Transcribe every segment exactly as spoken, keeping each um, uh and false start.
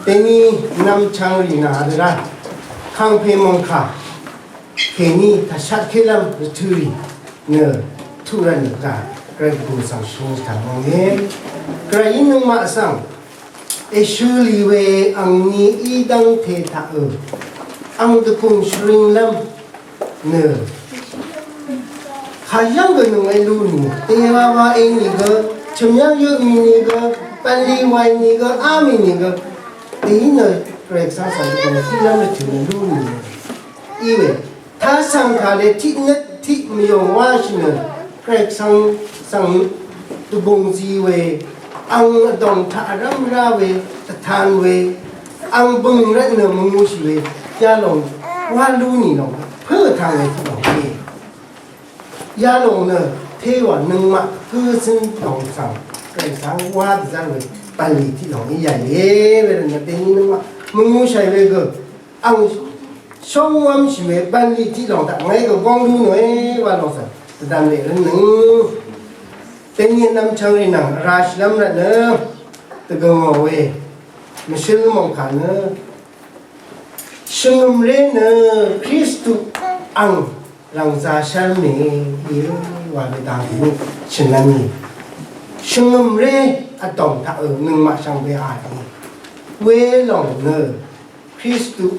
Deni nvmchvng rì nà dvra kàngpè mòngkà kèní tvshat kélv́m rvtø̀ rì nø tuq rvt nø gà Gvray gø svng shvngøt taq mòngé. Gvrayí nøngmaq svng èshø lì we angni í dv́ngte taq ø ang dvgùng shvringlv́m nø kàyv́ng gø nøng èlú nì, tewawa ènìgø, chø̀myv́ng yø mì nìgø, bv̀nlì wàì nìgø, á mì nìgø, dèí nø Gvray Gvsvng svng dvgùng shvringlv́m rvtø̀ nø lú nì. Iwe, tasv̀ng kàlè tiq nøt tiq mvyùng wáshì nø, Gvray Gvsvng svng dvgùng zi we, ang vdòng taq vrv́m rá we, dvtan we, ang bø̀ng rvt nø mvngūshì we, yalòng wá lú nì lòng, pø̄ vtvng we tiq lòng íe. Yalòng nø, tewa nøngmaq gø zøn lòng svng, Gvray Gvsvng wá dvzv́r we, bv̀nlì tiq lòng í yàìe, wervt nø, dèní nøngmaq mvngūshàì we gø, ang shóng wv́mshì we bv̀nlì tiq lòng taq ngàí gø góng lú nòe wa lòng svng dvdvm lè rv́n nøng. Dèní nvmchvng rì nvng vrashìlv́m rvt nø dvgø̀ngò we mvshǿl mòngkà nø shvngø̀mré nø Kristu ang rv̀ngzā shv́rmè íe wa we dang dèní shø̀nlv́m í. Shvngø̀mré vdòng taq ø nøngmaq shvngbe a dèní welòng nø Kristu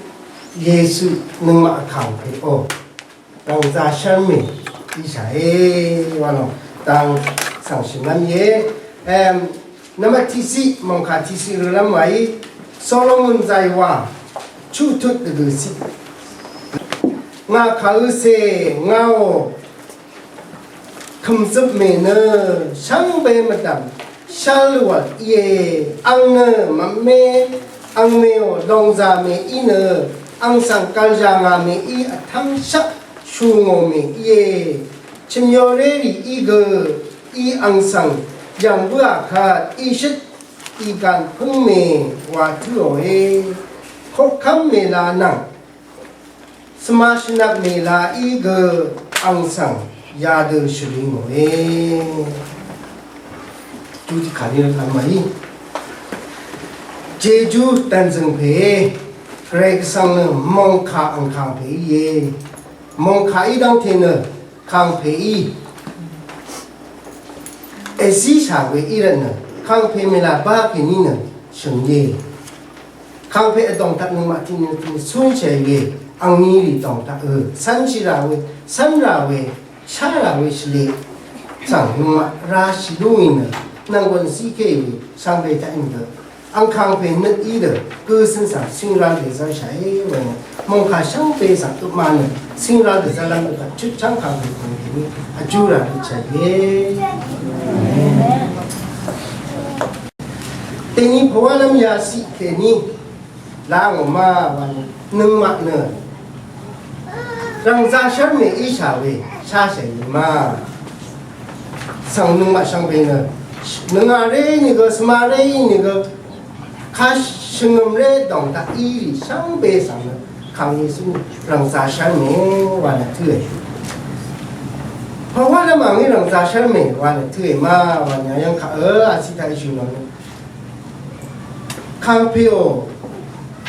Yesu nøngmaq vkàngpè ò rv̀ngzā shv́rmè íshàe wa lòng dang svng shø̀nlv́m íe. Em, nvmbat tiqciq mòngkà tiqciq rølv́m wàí Solomon zàì wa chuqtut dvgø̀ ciq. Ngà kàøcè ngàò Kø̀mzøp mè nø shvngbe mvdv̀m shvlwv̀l íe. Ang nø mvme, ang mèò lòngzà mèí nø ang svng gv̀lzà ngà mèí vtv́ngshvp shù ngò mè íe. Chø̀myorérì í gø í ang svng yv̀ng bǿà kvt í shøt í gv̀n pǿng mè wa tǿòe. Koqkv́m mèla nvng svma shvnvp mèla í gø ang svng yadø shvri ngòe. Júdikàní rvlvm màí jejú dv̀nzø̀ng pè Gvray Gvsvng nø mòngkà angkàng pè íe. Mòngkà í dv́ngte nø kàngpèí èzíshà we í rvtnø kàngpè mèlà bá kèní nø shø̀ng íe. Kàngpè vdòng taq nøngmaq tiqni tiqni cúnshì we angni rì dòng taq ø cv́nshì rà we, cv́n rà we, shá rà we shvlē svng nøngmaq rashì lúngì nø nv̀nggùn zíké we shvngbe taq í nø Angkàng pè nøt í dø gø cøn svng cìngrvl dèzv́rshàe wàí nø mòngkà shvngbe svng øpma nø cìngrvl dèzv́rlv́m dvgvp chutchv́ng kàng pè kùn kèní vjú rà dø chàìe. Dèní pvwálv́m yaciq kèní la ngò ma wa nø nøngmaq nø rv̀ngzā shv́rmè íshà we shashàì we ma. Svng nøngmaq shvngbe nø nøngà ré nìgø svma ré nìgø kashvngø̀m ré dòng taq í rì shvngbe svng nø Kàng Yesu rv̀ngzā shv́rmè wa nø tǿe. Pàwálv́m àngí rv̀ngzā shv́rmè wa nø tǿe ma wa nø yv́ng kaq ø vciq taq íshø nò nø Kàngpèò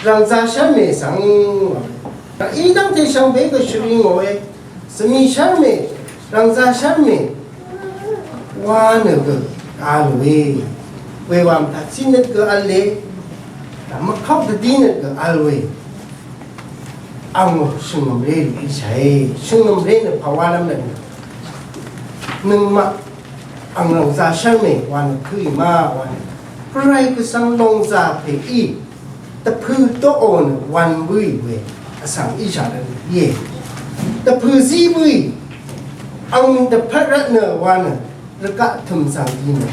rv̀ngzā shv́rmè svng í dv́ngte shvngbe gø shvri ngòe. Svmi shv́rmè, rv̀ngzā shv́rmè wa nø gø vl we. Wewàm taq cínøt gø vl le. Taq mvkvp dvdí nøt gø vl we. Angò shvngø̀mré rì íshàe. Shvngø̀mré nø pàwálv́m lv́n nø nøngmaq ang lòngzà shv́rmè wa nø kǿì ma wa nø Gvray Gvsvng lòngzà pè í dvpø̄ dóò nø wan bǿì we vsvng íshà rvt nø íe. Dvpø̄ zí bǿì ang dvpvt rvt nø wa nø rvgaq tø̀m svng di nø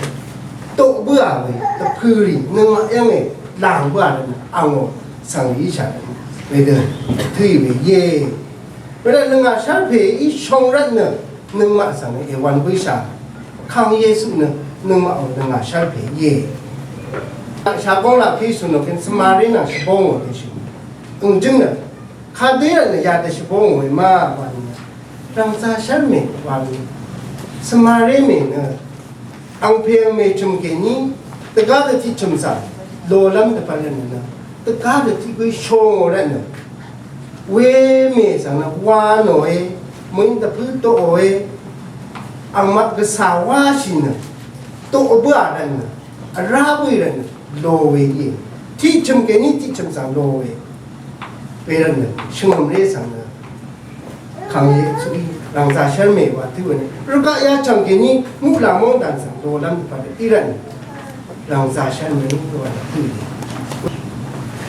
doq bǿà we dvpø̄ rì nøngmaq yv́nge làng bǿà rvt nø angò svng rì íshà rvt nø wedø tǿì we íe. Wervt nøngà shv́rpè í shong rvt nø nøngmaq svng èwan bǿshà. Kàng Yesu nø nøngmaqò nøngà shv́rpè íe. Shàbóng laq Kristu nò kèn svmaré nvng shvbóngò dø shø̀n. Ǹgjǿng nø kadé rvt nø yadø shvbóngò we ma wa nø. Rv̀ngzā shv́rmè wa nø. Svmaré mè nø. Angpè angmè chø̀m kèní dvgá dø tiq chø̀m svng lolv́m dvpvt rvt nø nø Dvgá dø tiq gø shòngò rvtnø. Wemè svng nø wa nòe, mø̀í dvpǿ toqòe, angmaq gvsà wáshì nø, toq bǿà rvtnø, vrá bǿì rvtnø, lòe íe. Tiqchø̀m kèní tiqchø̀m svng lòe. Wervtnø, shvngø̀mré svng nø. Kang Yesuí rv̀ngzà shv́rmè wa tǿ we nø rvgaq yachv̀ng kèní muqlàng móngdàn svng dolv́m dvpvt í rvtnø rv̀ngzà shv́rmè wa tǿ we.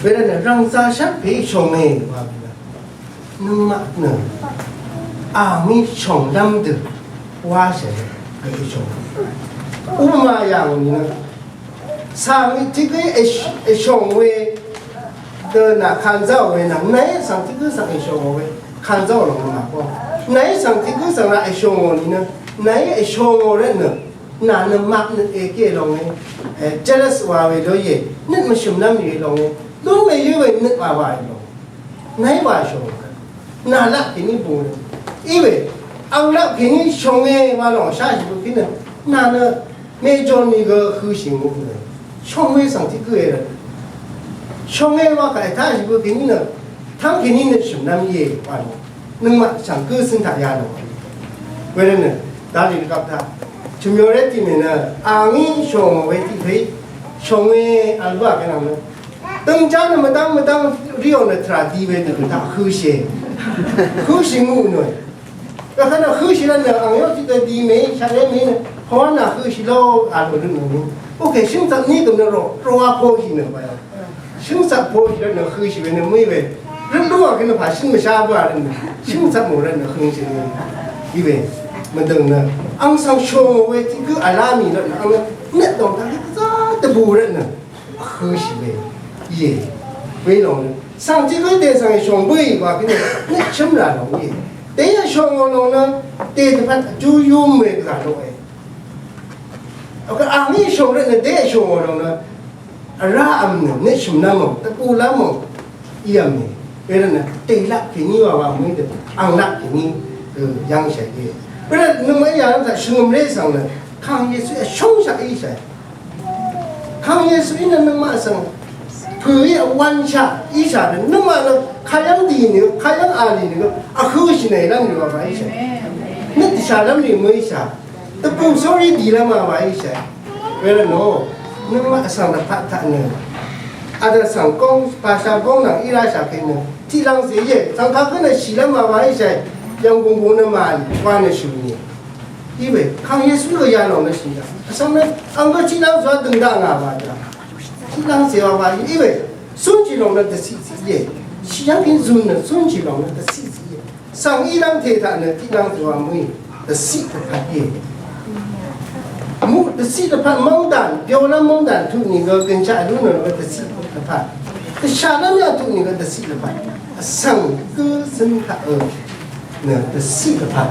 Wervtnø rv̀ngzà shv́rpè shòngè wa we nø nøngmaq nø àngí shònglv́m dø wáshì we shòng. Upma yàng nø Svng tiq gǿ èshòng we dø nà kanzáò we nvng nàí svng tiq gǿ svng èshòng we kanzáò lòng nà kó. Nàí svng tiq gǿ svng nà èshòng nìnø nàí èshòng rvtnø nà nø maq nø ègé lòng e, jealous wa we ló íe, nøt mvshø̀m nv́m rì lòng e, lún we yǿ we nøt wa wa lòng. Nàí wa shòng. Nà laq kèní bung. Iwe, ang laq kèní shònge wa lòng shá shì bø kí nø. Nà nø mejor ni gø hø shì ngò nø. Shònge svng tiq gø e rø. Shònge wa kà ètá shì bø kèní nø. Tang kèní nø shø̀m nvm íe wa lòng. Nøngmaq shvng gø søn taq ya lòng. Wervtnø, dali gap taq. Chø̀myo ré tiq mè nø, a ngí shòngò we tiq pè. Shònge vl bø a kènvng nø. Døngjá nø mvdv́ng mvdv́ng ríò nø tvrà di we dø taq høshì. Høshì ngú nø. Wekvt nø høshì lv́n nø ang yó tiq dø di mèí shaq lé mèí nø. Hwa nø høshì ló a lò dø nø. Oke, shø̀ngzaq ní gø nø rò, rò a poshì nø baya. Shø̀ngzaq poshì lv́n nø høshì we nø mø̀í we. Røn lú a gø nø pà shø̀ng mvshá bø a lv́n nø. Shø̀ngzaq mò lv́n nø høshì nø. Í we. Mvdø̀ng nø. Ang svng shò mò we tiq gø a lá mì lv́n nø. Ang nø. Nøt dòng taq gø zá dvbù lv́n nø. Vhø̄shì we íe. Welòng nø svng tiq gǿ dèsvng èshòng bǿì wa kèní nøt chǿm rà lòng íe. Dèí èshòng ò lòng nø dè dvpvt vjú yúm we gvzà lòe. Vkvt a ngí èshòng rvt nø dèí èshòng ò lòng nø vrá vm nø nøt shø̀m nv́m ò, dvbù lv́m ò, í vm nø. Wervt nø dèlaq kèní wa wa mø̀í dø, anglaq kèní, ø, yv́ngshàì íe. Wervt nø mø̀í yà vm taq shvngø̀mré svng nø, kàng Yesu èshóngshaq íshàì. Kàng Yesuí nø nøngmaq svng pø̀í vwv̄nshaq íshà nø nøngmaq nø kayv́ng dì nìgø, kayv́ng a lì nìgø, vhø̄shì nèlv́m nìgø wa wa íshà. Nøt dìshàlv́m nìgø mø̀íshà. Dvbù sórí dìlv́m wa wa íshà. Wervtnò nøngmaq svng dvpaq taq nø. Adø svng góng, bàshà góng nvng í rashà kèní nø. Tiqlv́ng zè íe, svng kagǿ nø shìlv́m wa wa íshà. Yv̀nggùnggùng nø màlì, wa nø shø̀n nì. Iwe, kàng Yesu lo ya lòng nø shìnjà. Vsvng nø, ang gø tiqlv́ng zø̀wa dø̀ng daq ngà wa jà. Tiqlv́ng zèwa wa, iwe, zúnshì lòng nø dvciq ciq íe. Shì yv́ng kèní zun nø zúnshì lòng nø dvciq ciq íe. Svng í lv́ng te taq nø tiqlv́ng zø̀wa mø̀í dvciq dvpvt íe. Mø dvciq dvpvt mv́ngdàn, byolv́m mv́ngdàn tuq nìgø gønshaq lú nø dvciq dvpvt. Dvshàlv́m yà tuq nìgø dvciq dvpvt. Vsvng gø zøn taq ø. Nø dvciq dvpvt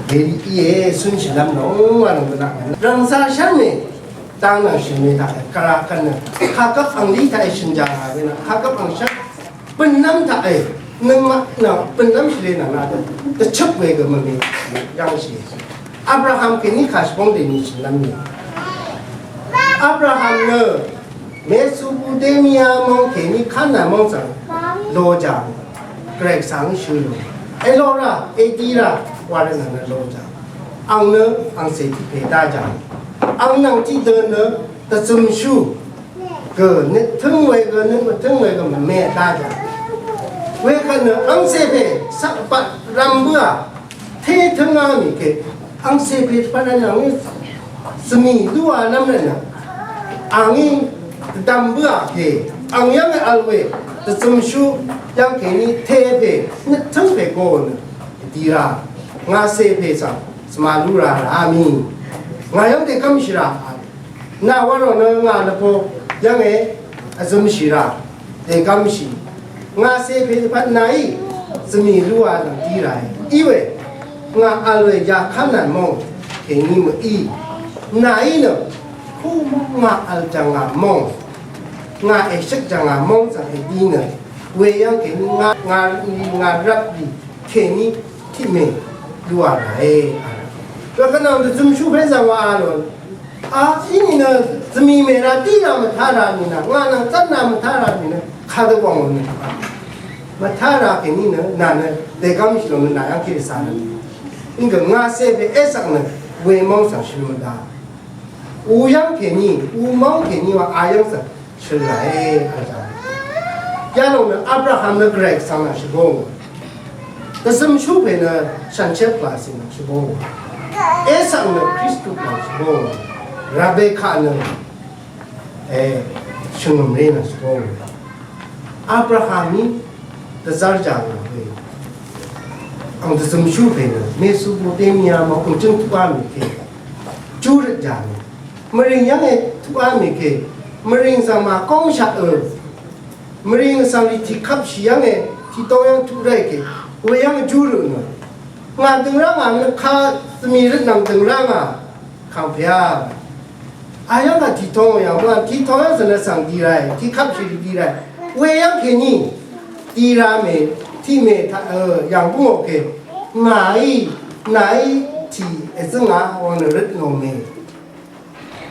dèrí íe, cúnshìlv́m lòng wa lòng gvnaq we nø rv̀ngzaq shv́n mè dang nvng shø̀n mè taq kara kvt nø kagvp anglí taq shø̀n jà ngà we nø kagvp angshv́n bø̀nlv́m taq nøngmaq nvng bø̀nlv́m shvlē nvng nà dø dvchøp we gø mvme yv́ngshì. Abraham kèní kà shvbóng dèní shø̀nlv́m mè. Abraham nø Mesopotamia móng kèní Kanan móng svng lojàng Gvray Gvsvng shø lò. Èlora, èdira, wa rvt nø lojàng. Ang nø angcè tiq pè dajàng. Ang nvng tiqdø nø dvzømshú gø nøt tǿng we gø nøt mvtǿng we gø mvme dajàng. Wekvt nø angcè pè svkbat rvm bǿà. Té tǿngá mì kè, angcè pè dvpvt nvng zvmì lúalv́m rvtnø, angí dvdvm bǿà kè, ang yv́ng vl we, dvzømshú yv́ng kèní té pè, nøttǿng pè go nø, dì rà, ngàcè pè svng, svma lú rà rà mì, ngà yv́ng dèkv́mshì rà, Nà wà rò nø ngà lvpo yv́nge vzømshì rà dègvmshì. Ngà cè pè dvpvt nàí zvmì lúà nvng dí ràe. Íwe ngà vl we ya Kanaan móng kèní mø̀í. Nàí nø kú móng ngà vl jv̀ngà móng. Ngà èshøk jv̀ngà móng zvng èdí nø. Weyv́ng kèní ngà, ngà rvp rì, ngà rvp rì kèní tiq mè lúà ràe. Wekvt nvng dvzømshú pè zvng wa a lò. A, í nìnø zvmì mè ra dí ra mvtá ra nìnø, ngà nvng zv́n ra mvtá ra nìnø, Kadø bong nø. Mvtara kèní nø, nà nø, dègvmshì lòng nø nà yv́ng kèní sà nø. Ing gø ngà cè pè Esak nø, wemong svng shø̀n mvdà. Uyv́ng kèní, umong kèní wa ayv́ng svng shø̀n ràe, vjá. Yalòng nø Abraham nø Gvray svng nà shvbong. Dvzømshú pè nø, shànshér pvlàcì nà shvbong. Esak nø Kristu pvlà shvbong. Rebeka nø, e, shvngø̀m ré nà shvbong. Abrahamí dvzv́r jàngà we. Ang dvzømshú pè nø, Mesopotamia mvng jǿng tuqá mì kè. Júrøt jàngà. Mvrìng yv́nge tuqá mì kè. Mvrìng svng màgóngshaq ø. Mvrìng svng rì tìkvpshì yv́nge, tìdong yv́ng tuq ráì kè. Weyv́ng júrøt nø. Ngà dø̀ng rá ngà nø ka zvmì røt nvng dø̀ng rá ngà. Kàngpè á. Ayv́ng kà tìtong yv̀ng mvng tìtong yv́ng svng nø svng di ràì, tìkvpshì di ràì. Weyv́ng kèní, di rà mè, tiq mè taq, ø, yv̀ng bǿngò kè. Nàí, nàí tì èzǿngà wvng nø røt nò mè.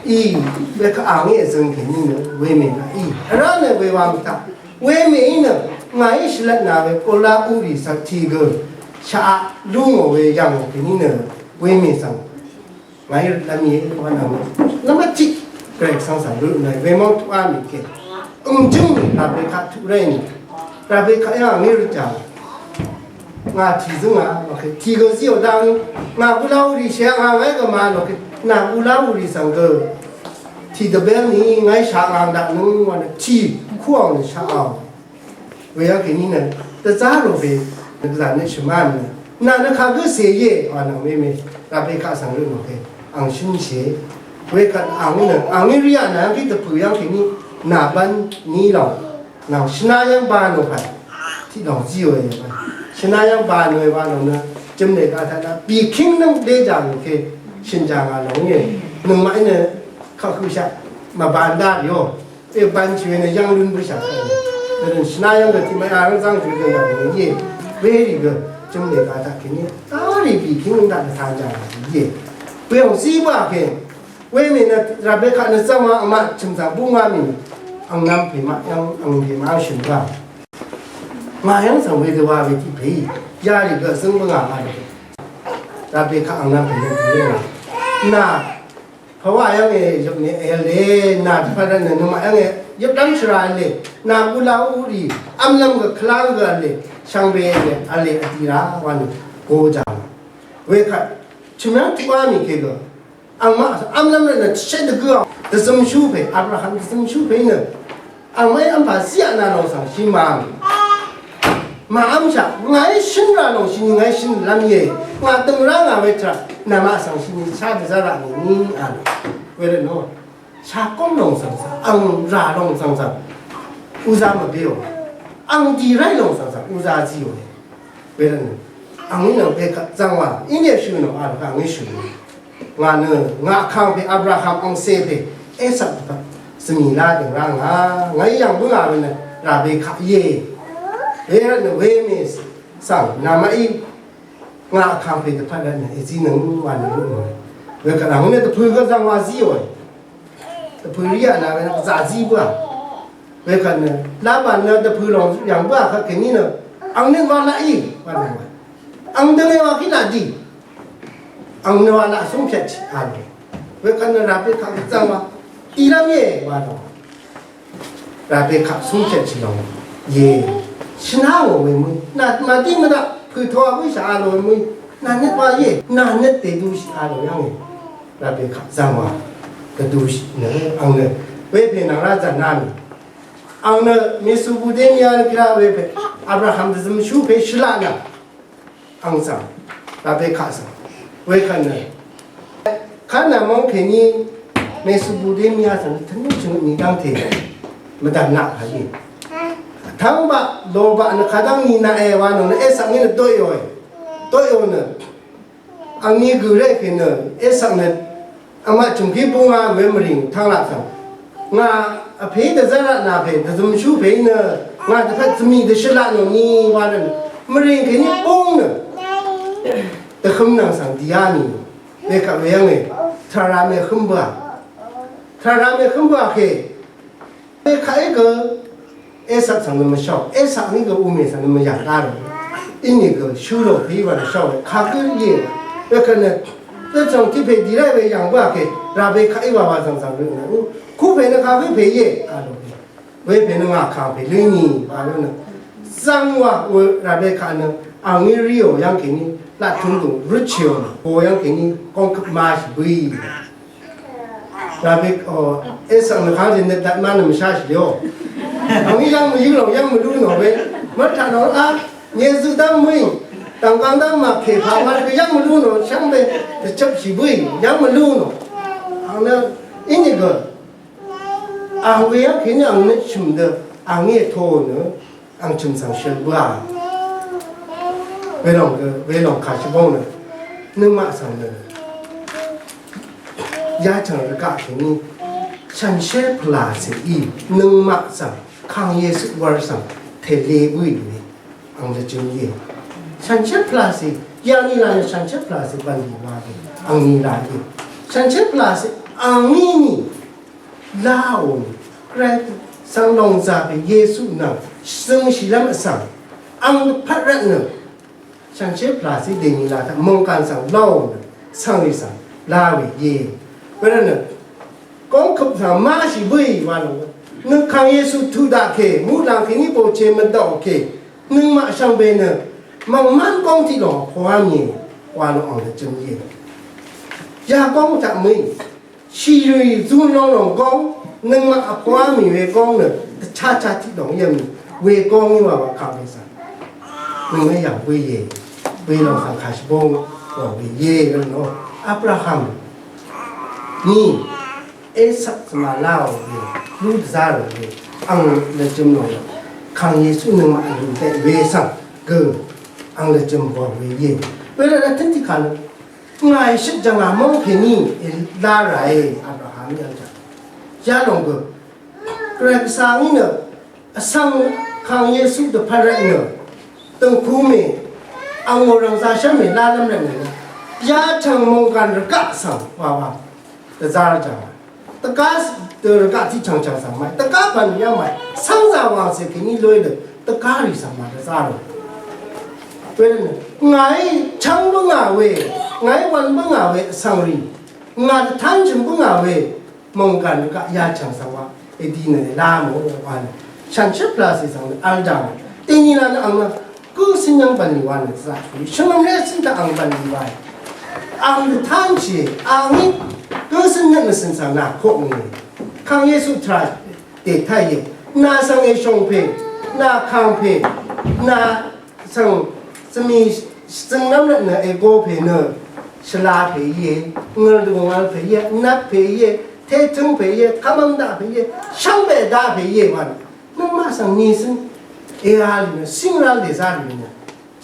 Í, wekvt àngí èzøng kèní nø, wemè nàí. Vrá nø wewa mvtaq. Wemèí nø, ngàí shvlvt nà we, ola urì svng tì gø. Shaq lú ngò we yv̀ngò kèní nø, wemè svng. Ngàí rvt lv́m íe wa nvng. Lv́m vtiq. Gvray Gvsvng svng rø nø wemong tuq á mì kè. Ø̀ngjǿng mì Rabeka tuq ráì nì. Rabeka yv́ng ngí rvt jà. Ngà tì zǿngà, okay. Tì gø zíò dang. Ngà gulá urì shè ngà ngàí gø mànò, okay. Nà gulá urì svng gø. Tì dvbél nì ngàí shaq ngà daq nøng wa nø tì kúò nø shaq ao. Weyv́ng kèní nø, dvzá rò pè, dvzá nø shvmán nø. Nà nø kagǿ cè íe, wa nvng wemè, Rabeka svng rø nò pè, ang shǿn shè. Wekvt ang nø, ang í rìà nà yv́ng kí dvpø̀ yv́ng kèní, nà bv́n ní lòng, nvng shvná yv́ng ba nò pè, tiq lòng zíò íe. Shvná yv́ng ba nò íe wa lòng nø, jø̀m nè kà taq nà, bìkíng nvng dé jà nò kè, shø̀n jà ngà lòng íe. Nøngmaq í nø, kaq høshaq, mvbān dá rìò. Ē bvnshì we nø yv́ng lún bǿshà. Gvdøn shvná yv́ng gø tiq mvya rv́ng zv́ng jø gø yv̀ng nø íe. Werì gø jø̀m lè gà taq kèní. Tarì bì kí ngø̀ng daq gvtà jà íe. Weyv̀ng zí bǿà kè. Wemè nø Rabeka nø zv́ngwa vmaq chø̀m zv̀ng búngwa mì. Ang nvm pè maq yv́ng ang pè maq shø̀n bǿà. Ngà yv́ng zv̀ng wedø wa we tiq pè í. Yarì gø zǿng bǿngà ngà dø. Rabeka ang nvm pè nø dø we ngà. Nà Pvwà yv́nge yøpne v̄le, nà dvpvt rvtnø nøngmaq yv́nge yøpdv́ng shvrà v̄le, nà gula urì, v́mlv́m gø kvláng gø v̄le, shvngbe v̄le, v̄le vdira wa nø go jàng. Wekvt, chø̀m yv́ng tuqá mì kè gø, angmaq v́mlv́m rvtnø tshé dvgø, dvzømshú pè, Abraham dvzømshú pè nø, angmaqí v́mpà zíaq nà lòng svng shì màvm. Màvmshaq, ngàí shø̀n rà lòng shìni ngàí shø̀n lv́m íe. Ngà dø̀ng rá ngà we tvrà, nàmaq svng shìni shá dvzá rà nìni a. Wervtnò, shagóng lòng svng svng, ang rà lòng svng svng, uzá mvbéò. Ang dì ráì lòng svng svng, uzá zíòe. Wervtnø, angí nø we kvt zv́ngwa, íní shø̀n nò a, angí shø̀n nò. Ngà nø, ngà kang pè Abraham angcè pè, Esak pè, svmì la dø̀ng rá ngà, ngàí yv̀ng bǿngà we nø, Rabeka íe. Wervtnø, wemè svng, namaqí, ngà kang pè dvpvt rvtnø, èzí nøng wa nø rø nø. Wekvt angí nø dvpø̀ gø zv́ngwa zíòe. Dvpø̀ rìà nà we nø, zà zí bǿà. Wekvt nø, Laban nø dvpø̀ lòng yv̀ng bǿà kvt kèní nø, ang nøt wa laq í, wa nø wa. Ang dønge wa kí laq dì. Ang nø wa laq súng pvt chì a lò. Wekvt nø Rabeka gvzvng wa. Dì lv́m íe wa lò. Rabeka súng pvt chì lò. Íe. Shvná wò we mø̀í. Nà màdí mvdaq pø̀tō wa wíshà a lò we mø̀í. Nà nøt wa íe. Nà nøt dèdūshì a lò yv́nge. Rabeka zvng wa. Dvdūshì nø ang nø. Wepè nvng rá zv̀n nà mì. Ang nø Mesopotamia rvgaq we pè Abraham dvzømshú pè shvlaq nà ang svng Rabeka svng wekvt nø Kanaan móng kèní Mesopotamia svng tø̀mú chø̀ngøt ni dv́ngte mvdv̀m naq kàí. Vtv́ng baq lò baq nø kadv́ng ni naqe wa nò nø Esak ngí nø doqò e. Doqò nø Angni gø ré kì nø, Esak nø, angmaq chø̀m kí búng a we mvrìng tv́ng laq svng. Ngà vpè dvzv́r raq nà pè, dvzømshú pè nø, ngà dvpvt zvmì dvshøl laq nò ni wa rvn. Mvrìng kèní búng nø, dvhøm nvng svng dìá ni. Wekvt we yv́nge, tvrara mèhøm bǿà. Tvrara mèhøm bǿà kè. Wekvt í gø, Esak svng nø mvshaò, Esak ní gø umè svng nø mvyv̀ng dá rò. Inìgø shø̄ lò pè í wa nø shaò, kagǿ íe. Wekvt nø, dvcv̀ng tiq pè dì rá we yv̀ng bǿà ke, Rabeka í wa wa zv̀ngzv̀ng rø nø, ku pè nø kagǿ pè íe, a lò we. Wepè nø ngà kàng pè lǿ nì, a lò nø. Zvng wa, Rabeka nø, angí ríò yv́ng kèní, laq tun dùn, røtshìò nø, o yv́ng kèní, góng køp ma shì bǿì. Rabek, o, Esak nø kang jin nø dat ma nø mvsha shì leo. Ang yv́ng mvyǿ lòng, yv́ng mvlú nò we. Mvtaq lòng a, nye zø dv́ng mø̀í. Dv̀ngkang dv́ng màkè pà wa ke yv́ng mvlú nò, shvngbe, dvchøp shì bǿì, yv́ng mvlú nò. Ang nø, inìgø. Ang we yv́ng kèní ang nø shø̀m dø, ang ye to nø. Ang chø̀m svng shøl bǿà. Welòng gø, welòng kàshvbóng nø. Nøngmaq svng nø. Yachv̀ng rvgaq kèní. Shànshér pvlàcè í. Nøngmaq svng. Kang Yesu wur svng. Tèle bǿì we. Ang lvjø̄m íe. Shànshér pvlàcè. Yà nìlà nø shànshér pvlàcè bv̀nlì wa we. Ang nìlà íe. Shànshér pvlàcè. Ang nìnì. Láò nø, Gvray svng lòng zà pè Yesu nvng, shvzøngshìlv́m vsvng, ang dvpvt rvtnø, shànshér pvlàcè dèní laq taq, mòngkàn svng láò nø, svngrì svng, lá we íe. Wervtnø, góng køp svng máshì bǿì wa lòng, nø kàng Yesu tuq daqkè, muqlàng kèní bòche mvdv̀okè, nøngmaq shvngbe nø, mv̀ngmv́n góng tiq lòng, pòá mìe, wa lòng ang dvjø̄m íe. Ya góng taq mø̀í, Shìrì zun lòng lòng góng, nøngmaq vpó á mì we góng nø, dvchá chá tiq lòng yv̀m we góng í wa wa kaq we svng. Nøngmaq yv̀ng we ye, we lòng svng kàshì bóng wa we ye we nò. Abraham ní Esak svma lá wa we, lú dvzá rò we, ang lvjøm lòng, kàng Yesu nøngmaq lùn tèt we svng, gø, ang lvjøm wa we ye. We lvjøm tøn tiq kà nø, Ngàí shøt jv̀ngà móng kèní èlá ràe Abraham í vjv̀ng. Yalòng gø Gvray Gvsvng í nø vsvng kàng Yesu dvpvt rvt nø dø̀ngku mè angò rv̀ngzā shv́m mè lálv́m rvt nø yachv̀ng mònggàn rvgaq svng wàwà dvzá rvjv̀ngà. Dvgá dø rvgaq tiq chv̀ngchv̀ng svng màì. Dvgá bv̀n yv́ng màì. Svngzà wàngcè kèní lóy dø dvgá rì svng màdvzá rò. Wervtnø ngàí chv́ng bǿngà we, ngàí wv̄n bǿngà we vsvng rì, ngà dvtán chø̀m bǿngà we, mònggàn rvgaq yachv̀ng svng wa, èdi nø èlá mò wa nø. Shànshér pvlàcè svng nø vl dà mò. Dèni la nø ang nø gǿ cǿn yv́ng bv̀nlì wa nø dvzaqshì. Shvngø̀mré cǿn taq ang bv̀nlì wa. Ang dvtánshì, angí gǿ cǿn nø mvcø̀n svng nà koqngì. Kàng Yesu tvrà dètáìe. Nà svng èshòngpè, nà kàngpè, nà svng svmì shvzøng nv́mlvt nø ègopè nø shvlapè íe, ngø̀l dvgùngvl pè íe, nvp pè íe, tétǿng pè íe, kvmvm daq pè íe, shvngbe daq pè íe wa nø. Nøngmaq svng nìcǿn èa lì nø, cíngrá lè zá lì nø,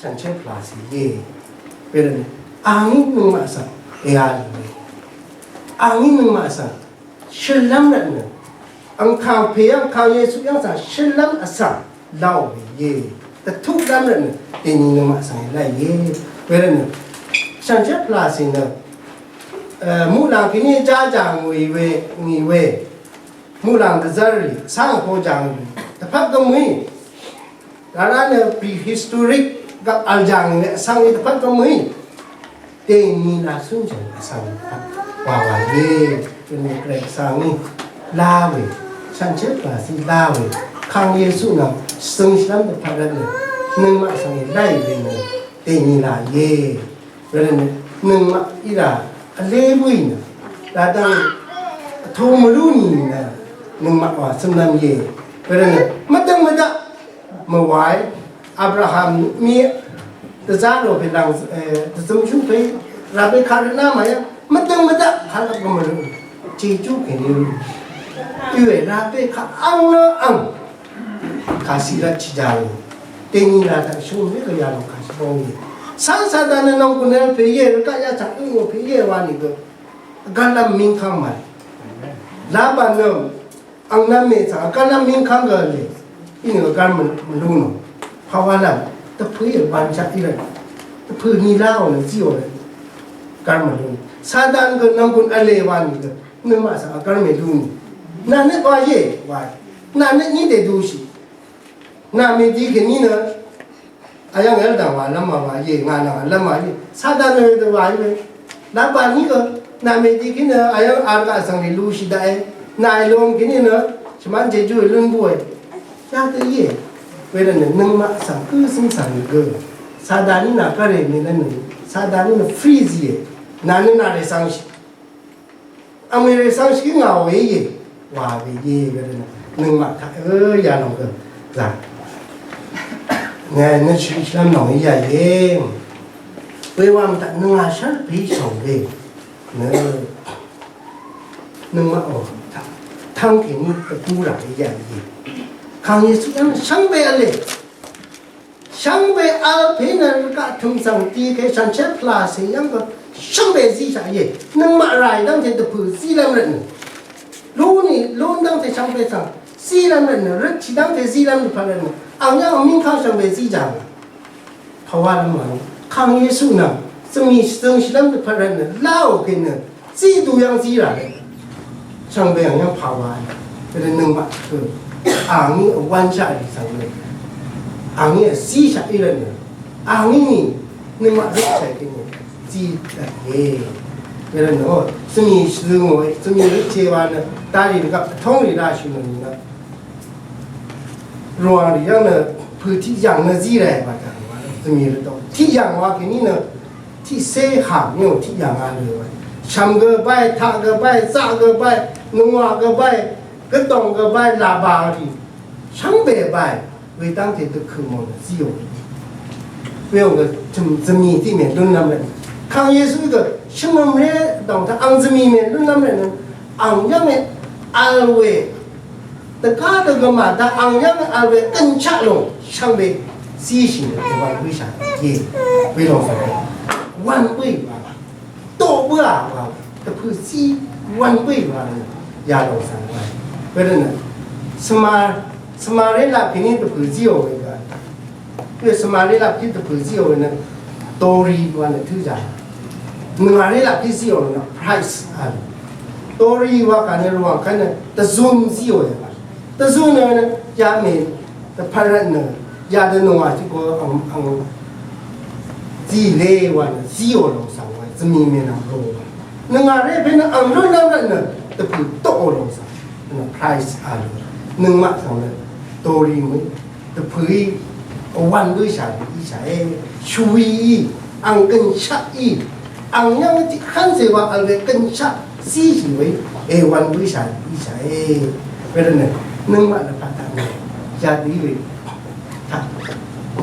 shànshér pvlàcè íe. Wervtnø, angí nøngmaq svng èa lì we. Angí nøngmaq svng shøllv́m rvtnø. Angkàng pè yv́ng kàng Yesu yv́ng svng shøllv́m vsvng láò we íe. Dvtuqlv́m rvtnø. Dèni nøngmaq svng èláì íe. Wervtnø. Shànshér pvlàcè nø. Muqlàng kèní jájà ngùì we, ngì we. Muqlàng dvzv́rrì, vsvng vpo jàngì, dvpvt gvmø̀í. Rárá nø prehistoric gvp vl jàngì nø vsvng í dvpvt gvmø̀í. Dèni laq cúnjø̀ng vsvng í dvpvt wàwà íe. Gvnø Gvray vsvng í lá we. Shànshér pvlàcè lá we. Kàng Yesu nvng shvzøng shvlv́m dvpvt rvtnø. Nøngmaq svng í láì we nø. Dèni laq íe. Wervtnø nøngmaq í rà vlé bǿì nø ràdv́ng vtō mvlú nì nø nøngmaq wà cømlv́m íe. Wervtnø mvdøng mvdaq mvwàí Abraham mí dvzá lò pè làng dvzømshú pè Rabeka rvtná màyv́ng mvdøng mvdaq kàlvp gø mvlú. Jejú kèní rú. Íwe Rabeka ang nø ang. Kàciq rvt chì jàngì. Dèni laq taq shúngí gø yalòng kàciq bóngì. Cáng Satan nø nònggùn vl pè íe, rvgaq yachv̀ng ø̄ngò pè íe wa nìgø. Vgv́nlv́m mingkv́ng màì. Laban nø ang nv̄m mè taq vgv́nlv́m mingkv́ng gø lè. Inìgø gv́n mvlú nò. Pàwálv́m dvpø̀ íe wanshaq í rvt. Dvpø̀ ni láò nø zíò rvt. Gv́n mvlú nò. Satan gø nònggùn v̄le wa nìgø. Nøngmaq svng vgv́n mèlú nò. Nà nøt wa íe wa. Nà nøt ní dèdūshì. Nà mèdi kèní nø, ayv́ng vl dv̀ng wà lv́m mà wà íe, ngà nvng vl lv́m mà íe. Satan nø dø wà íe. Lv́m bà ní gø, nà mèdi kèní nø, ayv́ng vl gaq svng rì lushì daqe. Nà èlom kèní nø, shvmán jejú è lún búe. Yadø íe. Wervtnø nøngmaq svng gǿ cǿng svng gø. Satan ní nà gv́rè mèlv́m nø. Satan ní nø free zìe. Nà nø nà rè svng shì. Angmè rè svng shì ngà we íe. Wa we íe wervtnø. Nøngmaq taq ø yalòng gø. Zà. Ngà nø shì shvlv́m nòng íe yà íe. Wewam taq nøngà shv́l pè shòng we. Nø. Nøngmaq ò. Tvng kèní dvbù rà íe yà íe. Kàng Yesu yv́ng shvngbe vle. Shvngbe vl pè nø rvgaq tø̀m svng tiqkè shànshér pvlàcè yv́ng gø shvngbe zíshaq íe. Nøngmaq ràì dv́ngte dvpø̀ zílv́m rvtnø. Lúnì lún dv́ngte shvngbe svng zílv́m rvtnø. Røtshì dv́ngte zílv́m dvpvt rvtnø. Ang yv́ng mingkv́ng shvngbe zíjàng. Pàwálv́m wà. Kàng Yesu nvng zvmì zøngshìlv́m dvpvt rvtnø. Láò kènø. Zí du yv́ng zí rà lè. Shvngbe ang yv́ng pàwá. Gvdø nøngmaq tø. Angí vwánshaq rì svng lè. Angí vzíshaq í rvtnø. Angí ni nøngmaq røtshaq kèní. Zí rvtnø. Gvdø nø. Svmì shvngò. Svmì røtshaq wa nø. Darì rvgaq vtóng rì rashì nø nø. Rvwàng rì yv́ng nø. Pø̀ tiq yv̀ng nø zí rà wa. Svmì rvtó. Tiq yv̀ng wa kèní nø. Tiqcé hàm yò tiq yv̀ng a lø wa. Shv̀m gø báì, taq gø báì, zaq gø báì, nungwà gø báì, gvdòng gø báì, làbà rì. Shvngbe báì, wedv́ngte dvkø̀ mò nø zíò. Weyòng gø tø̀m zvmì tiq mè lúnlv́m rvt. Kàng Yesu gø shvngø̀m ré dòng taq ang zvmì mè lúnlv́m rvt nø ang yv́ng mè vl we. Dvgá dvgø màdá ang yv́ng vl we gønshaq lòng shvngbe zíshì nø dvwvn bǿshà íe. Welòng svng wvn bǿì wa. Doq bǿà wa. Dvpø̀ zí wvn bǿì wa. Yalòng svng wa. Wervtnø svma, svmaré laq kèní dvpø̀ zíò we gø. Pè svmaré laq kí dvpø̀ zíò nø dori wa nø tø̄ jà. Nvngaré laq kí zíò nø price a. Dori wa kà nø rvwàng kà nø dvzun zíò ya. Dvzun nø nø yamè dvpvt rvt nø yadø nvngà tiq go ang ang zí lé wa nø zíò lòng svng wa zvmì mè nvng ro wa. Nvngaré pè nø ang lún lv́m rvt nø dvpø̀ toqò lòng svng nø price a. Nøngmaq svng nø dori mø. Dvpø̀í vwvn bǿshà rì íshàe, shvwií, ang gønshaqí, ang yv́ng tiq hv́nzè wa vl we gønshaq zíshì we, èwvn bǿshà rì íshàe. Wervtnø, nøngmaq nø pàtaq nø, yadø í we, taq,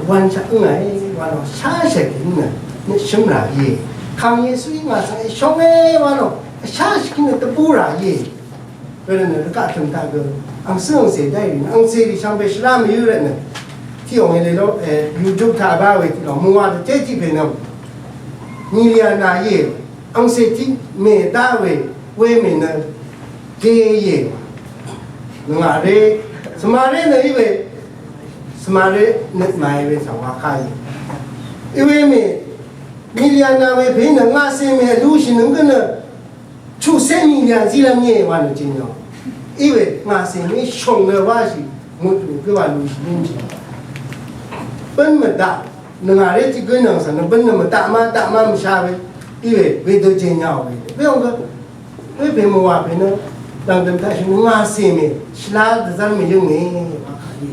vwvnshaq ǿngàe, wa nò, shashèk í nø, nø shø̀m rà íe. Kàng Yesuí ngà svng èshónge, wa nò, shashèk í nø dvbù rà íe. Wervtnø rvgaq tø̀m taq gø angcǿ angcè dáì rì nø angcè rì shvngbe shvlá mvyǿ rvtnø tiq òng èleló, e, YouTube taq bá we tiq lòng mungwa dvté tiq pè nø million na íe. Angcè tiq mè dá we we mè nø ge íe. Ngà ré svmaré nø í we svmaré nø màí we svng wa ká íe. Í we mè million na we pè nø ngàcè mè lúshì nø gø nø chuqcé million zílv́m íe wa nø jìnò. Iwe ngà cè mí shòng nø wáshì mut rù gǿ wa lùshì lúnshì. Bǿn mvdaq nøngà ré tiq gǿ nvng svng nø bǿn nø mvdaq má daq má mvshá we. Iwe wedø jenya we. Weyòng gø wepè mvwà pè nø dv̀ngdø̀m taqshì nø ngà cè mè shvlá dvzv́r mvyǿnge wa kàí.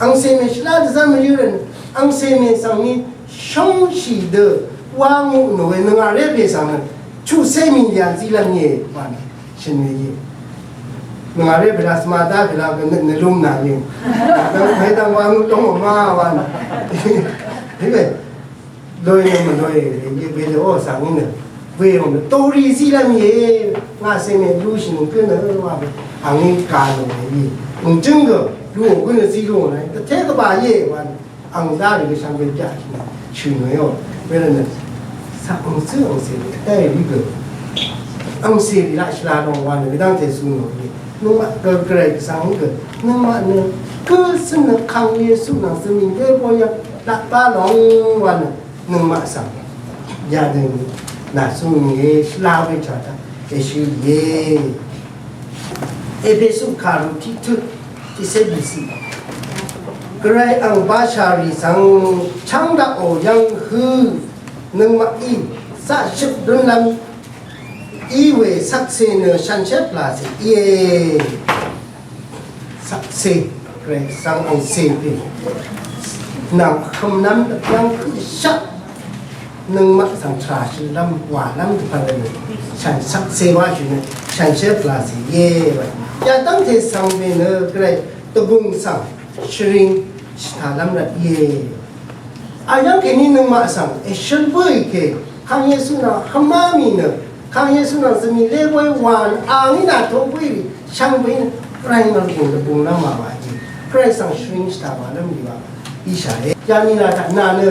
Ang cè mè shvlá dvzv́r mvyǿ rvt nø ang cè mè svng ni shóngshì dø wá ngú nò we nøngà ré pè svng nø chuqcé mì lyà zílv́m íe wa nø shø̀n we íe. Nøngà ré pè la svma dá pè la gø nø lúm nà íe. Dvng pè dvng wa ngú dóng wa má wa nø. Íwe. Lòe nø mvlòe íe, wedø ó svng í nø. Weyòng nø torí zílv́m íe. Ngà cè mè lúshì nò gǿ nø wa we. Ang í gà nò we íe. Ang jǿng gø lúò gǿ nø zí lúò nø. Dvté gvbà íe wa nø. Ang dá rì gvshvng we byaq shì nø shø̀n we ó. Wervt nø svng angcǿ angcè rì dvgv́ rì gø angcè rì laq shvla lòng wa nø wedv́ngte zun lòng we. Nøngmaq gø Gvray Gvsvng gø nøngmaq nø gǿ cǿn nø Kang Yesu nvng svmì dé bóyv́ng laq bá lòng wa nø nøngmaq svng yadø nà cúng nìe shvla we chà taq èshø ìe. Epesu kàru tiq tø tiqcé bìciq. Gvray ang bashari svng chvng daqò yvng hø nøngmaq í zaqshøp dønlvm í we shvkse nø shànshér plase íe. Shvkse Gvray svng ang se pè nvng vhømlvm dvpyvng høshaq nøngmaq svng tvrà shø̀nlv́m wàlv́m dvpvt nø shàn shvkse wáshì nø shànshér plase íe. Yadv́ngte svng pè nø Gvray dvgùng svng shvring shvtàlv́m rvt íe. Ayv́ng kèní nøngmaq svng èshøl bǿì kè Kang Yesu nvng hvmá mì nø Kang Yesu nvng zvmì lé bóy wà nø angí nà to bǿì rì shvngbe nø Gvray nvng gùn dvbung lv́m wà wà íe. Gvray svng shvring shvtà wàlv́m rì wà íshàe. Yamì nà taq nà nø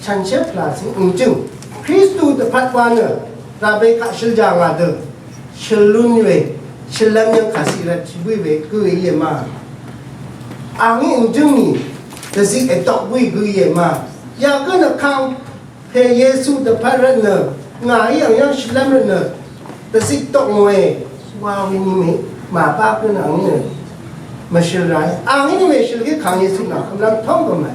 shànshér plase ǹgjøng Kristu dvpvt wa nø ràbe kaq shøl jà ngà dø shøl lún we shøllv́m yv́ng kàciq rvt shvbǿì we gǿ we íe ma. Angí ǹgjøng nì dvziq èdok bǿì gǿ íe ma. Yagǿ nø kang pè Yesu dvpvt rvt nø ngàí ang yv́ng shøllv́m rvt nø dvziq dok ngòe wa we ni mè màbá gǿ nø angí nø mvshøl ràe. Angí nø mèshøl gí Kang Yesu nvng vhømlv́m tóng gø màe.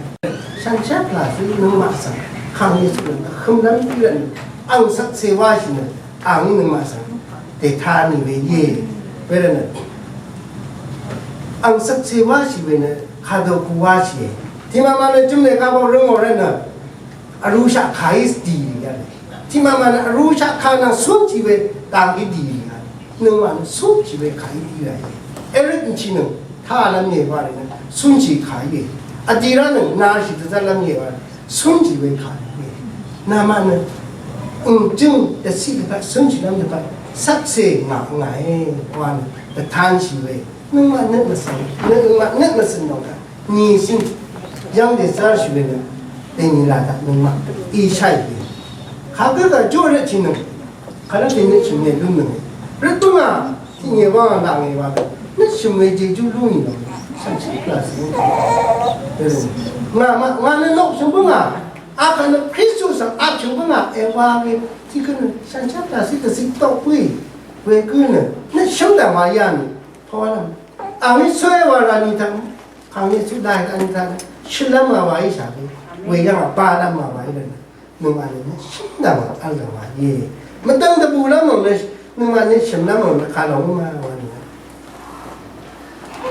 Shànshér plase nøngmaq svng Kang Yesu nvng vhømlv́m í rvt nø ang shvkse wáshì nø angí nøngmaq svng dètá nì we íe. Wervt nø ang shvkse wáshì we nø kadø ku wáshìe. Tiqmaqmaq nø jø̀m lè kà bok rø̄ngò rvt nø vrūshaq kàí dì rì yv́ng. Tiqmaqmaq nø vrūshaq kà nvng cúnshì we dang kí dì rì yv́ng. Nøngmaq nø cúnshì we kàí dì rà íe. Erøt nchì nøng tálv́m íe wa rì nø cúnshì kàí íe. Vdì rá nøng nashì dvzv́tlv́m íe wa rì cúnshì we kàí íe. Namaq nø ǹgjøng dvciq dvpvt cúnshìlv́m dvpvt shvkse ngà ngàe wa nø dvtanshì we. Nøngmaq nøt mvsvng, nøngmaq nøt mvsvng dòng kaq nìcín yv́ng dèzv́rshì we nø dèní laq taq nøngmaq í shá ìe. Kagǿ kaq jó rvtshì nøng kàlv́m dèní shø̀m we lún nøng rvt bǿngà tiqnyè wv́ngà laq ngè wa nøt shø̀m we jejú lú nì lòng shànshér plase ngà maq ngà nø noqshø̀m bǿngà akvt nø Kristu svng apshø̀m bǿngà èwa we tiqgø nø shànshér plase dvziq dok bǿì we gǿ nø nøt shǿm dv̀ng wa yà mì. Pawalv́m angí cúé wa rani taq Kang Yesu dai kani taq shøllv́m wa wa í shà we we yv́ng a balv́m wa wa í rvt nøngmaq nø shø̀m dv̀ng wa vl dv̀ng wa íe. Mvdv̀ng dvbùlv́m ò nø nøngmaq nø shø̀mlv́m ò nø kalòng ma wa nø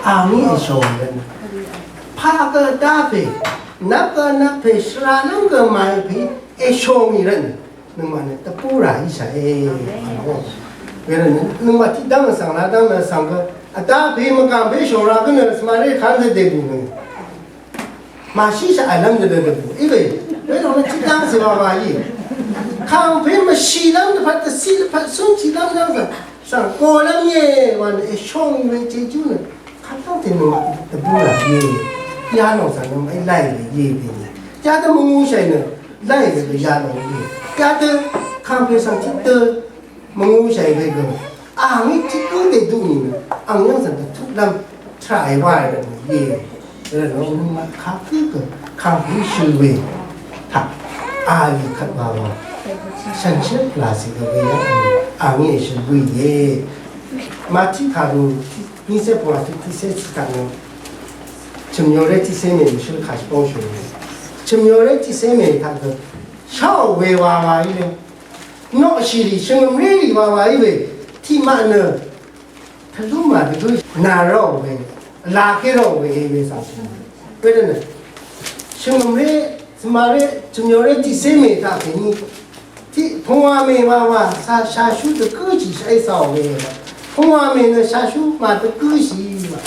angí èshò rvt nø paq gø dá pè nvp gø nvp pè shvlalv́m gø màì pè èshò mì rvt nø Nøngmaq nø dvbú rà íshàe. Wervtnø nøngmaq tiqdv́ng vsvng ladv́ng nø svng gø vdá pè mvgàm pè shòra gǿ nø svmaré kán zø dèbù nø màshíshaq vlv́m dvdø dvbù íwe. Wervtnø tiqdv́ng zø wa wa í kàng pè mvshìlv́m dvpvt dvciq dvpvt cúnshìlv́m dv́ng svng svng golv́m íe wa nø èshóngì we jejú nø kàtáng tè nøngmaq dvbú rà íe. Yalòng svng nøngmaq í láì we íe we nø yadø mvngūshàì nø láì we gø yalòng íe. Yadø kàngpè svng tiqdø mvngūshàì we gø angí tiq gǿ dèduq nìnø ang yv́ng svng dvtuqlv́m tvrà èwáì rvt nø íe. Rvt nø nøngmaq kagǿ gø kàngpè shøl we taq a lì kvt wa wa shànshér plàcè gø we yv́ng angí èshøl bǿìe. Màtiq kàru nícé pvngwà tiq tiqcé tiq taq nø chø̀myoré tiqcé mè mvshǿl kàshvbóng shø̀n chø̀myoré tiqcé mè taq gø sháò we wa wa í le. Noqshì rì shvngø̀mré rì wa wa í we tiqmaq nø tvlú màdvgǿ nà ráò we vla ké ráò we e we svng shø̀n. Wedø nø shvngø̀mré zvmaré chø̀myoré tiqcé mè taq kèní tiq pvngwà mè wa wa sa shashú dvgǿshì shv́y càò we e wa. Pvngwà mè nø shashú màdvgǿshì wa.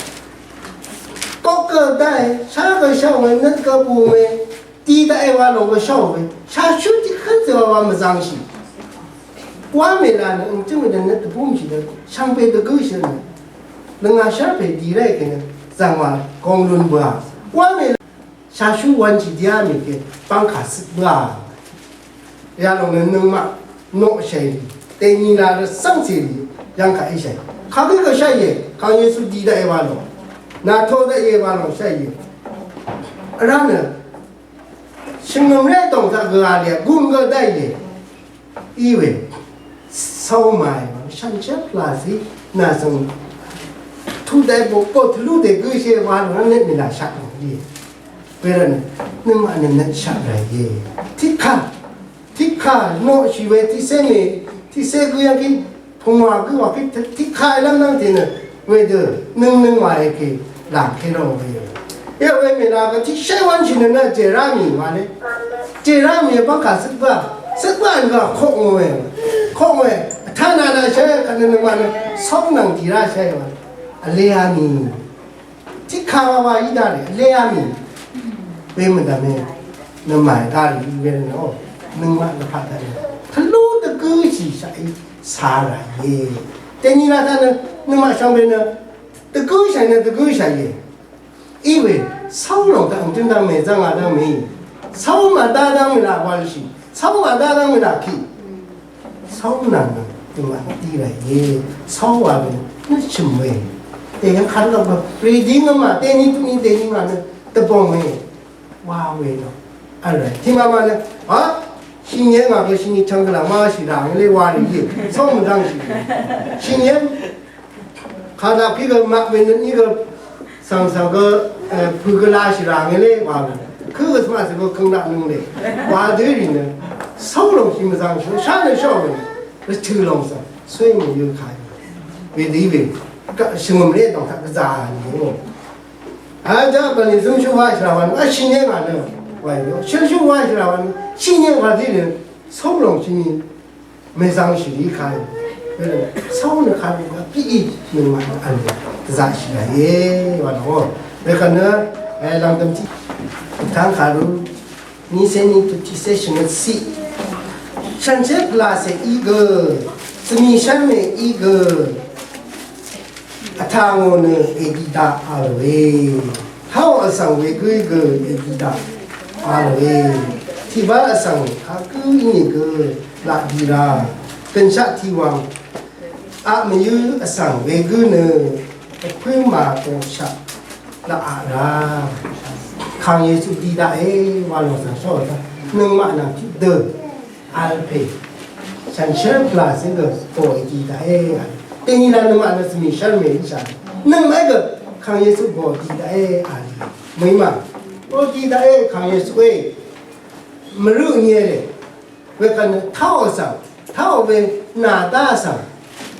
Kok gø daqe shá gø sháò we nøt gø bù we. Di daqe wa lòng gø sháò we shashú tiq hǿn zø wa wa mvzangshì. Wá mèlà nø ø̀ngchǿng mèdø̀n nø dvbúmshì dø shvngbe dvgǿshì nø lvngà shv́rpè di ráì kènø zv̀ngwà gong lun bøà. Wá mèlà shashú wv̄nshì diá mèkè bv́ngkà cøt bǿà. Yalòng nø nøngmaq noqshàì rì dèni la rvcv́ngcè rì yv́ngkà íshàì. Kagǿ gø sháìe kang Yesu di daqe wa lòng. Nà to daqe wa lòng sháìe. Vrá nø shvngø̀mré dòng taq gø a lè gùn gø daqìe. Iwe cau màì wvng shànshér plàcì nà svng tuq daqe bò bò tvlú dègǿshìe wa lòng nø net mì làshaq lòng íe. Wervtnø nøngmaq nø nøtshaq ràìe. Tiqkà, tiqkà noqshì we tiqcé mè, tiqcé gǿ yv́ng kí pungwà gǿ wà kí tiqkà èlv́m nv́ngte nø wedø nøng nøngmaq èkè làké rò we. Yv́ng we mèlá gø tiqcé wv́nshì nø nø jèrá mì wale. Jèrá mì bv́ngkà cøtbá, cøtbá nø gø koq ngòe. Koq ngòe. Tánà nà shé kà nø nøngmaq nø sóngnvng dìrá shé wale. Vlé á mì. Tiqkà wa wa í dá rì vlé á mì. Wemø̀dv̀m e nø màì dá rì í we nø nøngmaq nø pàdv̀m e tvlú dvgǿshì shaqí cà ràìe. Dèní la taq nø nøngmaq shvngbe nø dvgǿshàì nø dvgǿshàìe. Í we cónglòng taq angtǿng dv́ngmè zv́ngā dv́ngmè cóng màdá dv́ngmè laq wàlshì cóng màdá dv́ngmè laq kì. Cóng nvng nø døngwà dí ràìe. Cóng wà we nø shø̀m we. Dèyv́ng kadvgvp gø rìdí ngv́mà dèní tuqní dèní ngà nø dvbòng we. Wa we nø vl ràì tiqmà mà nø a shìnye ngà gø shìnye chvng gø laq má shì ràngí lé wa rìí. Cóng mvdv́ngshì shìnye Kadvp kí gø maq we nø ní gø svng svng gø pø̀ gø lashì rà ngì lé wa gø. Kø gø svng svng gø køng daq nøng lé wa dø rì nø. Cóng lòng shì mvzàng shì shá nø shó we. Rvtø̀ lòng svng. Sóy mø yø kà. We dø í we. Shvngø̀m lé dòng taq gvzà nì. A jaq bv̀n lì zǿngshú wa shì rà wa nø. A shì nyé ngà nø. Wa yø. Shǿngshú wa shì rà wa nø. Shì nyé wa dø rì. Cóng lòng shì nì. Mèzvng shìlí kà í. Cóng nø kà í gvp í nøngmaq vl dvzaqshì gà íe wa dvngò. Wekvt nø lv̀ngdø̀m tiq vtv́ng kàrú nícé ní tut tiqcé shvngøt ciq. Shànshér pvlàcè í gø, zvmì shv́nmè í gø, Vtà ngò nø èdi daq a lòe. Háo vsvng wegǿí gø èdi daq a lòe. Tiqbá vsvng kagǿ ínìgø laq di rá. Gø̀nshaq tiqwàng aq mvyǿ vsvng wegǿ nø vpǿ màgòshaq laq aq rá. Kàng Yesu di daqe wa lòng svng shó nøngmaq nvng tiqdø. Vlpè shànshér pvlàcé gø bòì dì daqé vl. Dèni la nøngmaq nø svmì shv́rmè íshà. Nøngmaq gø Kàng Yesu bòì dì daqé vl. Mø̀í mà. Bòì dì daqé Kàng Yesu é. Mvrø nyi rè. Wekvt nø táò vsvng. Táò we nàdá vsvng.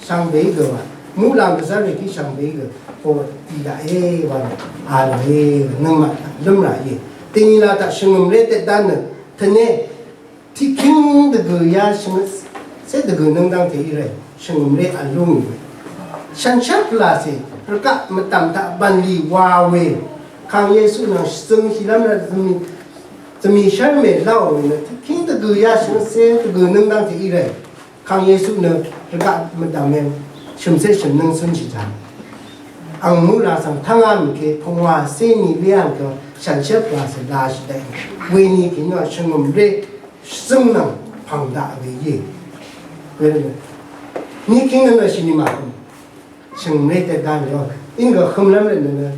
Shvngbe gø wa. Muqlàng gvzv́r rèkí shvngbe gø bòì dì daqé wa nø. Vl é nøngmaq lǿmrà íe. Dèni la taq shvngø̀m ré dèdán nø. Tvné Tiqkíng dvgø̀ ya shvngøt cé dvgø̀ nøng dv́ngte í rvt shvngø̀m ré vl lú ngì we. Shànshér pvlàcè rvgaq mvdv̀m taq bv̀nlì wa we. Kàng Yesu nvng shvzøngshì lv́m rvt zvmì shv́rmè láò we nø tiqkíng dvgø̀ ya shvngøt cé dvgø̀ nøng dv́ngte í rvt Kàng Yesu nø rvgaq mvdv̀m we shø̀mcé shø̀m nøng cúnshì jàng. Ang muqlàng svng tv́ngá mì ke pungwà cé ni léàng ke shànshér pvlàcè lashì daq. Weni kì nø shvngø̀m ré Shvzøng nvng pv̀ng daq we íe. Wervtnø ni kingdom nø shìnìmà shvngø̀m ré dvdv́n yò. Ínggø hømlv́m rvtnø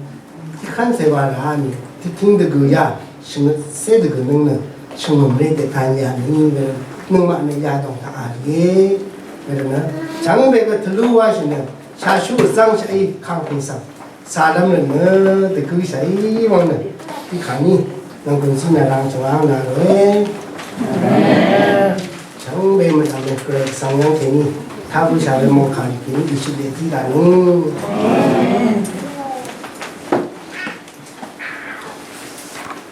tiqkv́n cèwà ràá ni tiqkíng dvgø̀ yà shvngøt cé dvgø̀ nøng nø shvngø̀m ré dvdv́n yà ni wervtnø nøngmaq nø yadòng taq a rìe. Wervtnø chv̀ngbe gø tvlú wáshì nø shàshú vzv́ngshaqí kangpè svng Salvm nø nø dvgø shàí wvng nø tiqkà ní nvng gùn sí nvng rang chvng ang nà ròe. Chvngbe mvdv̀m nø Gvray Gvsvng yv́ng kèní taq bø shà we mòngkà rì kèní dvshøt lè tiq daq nì.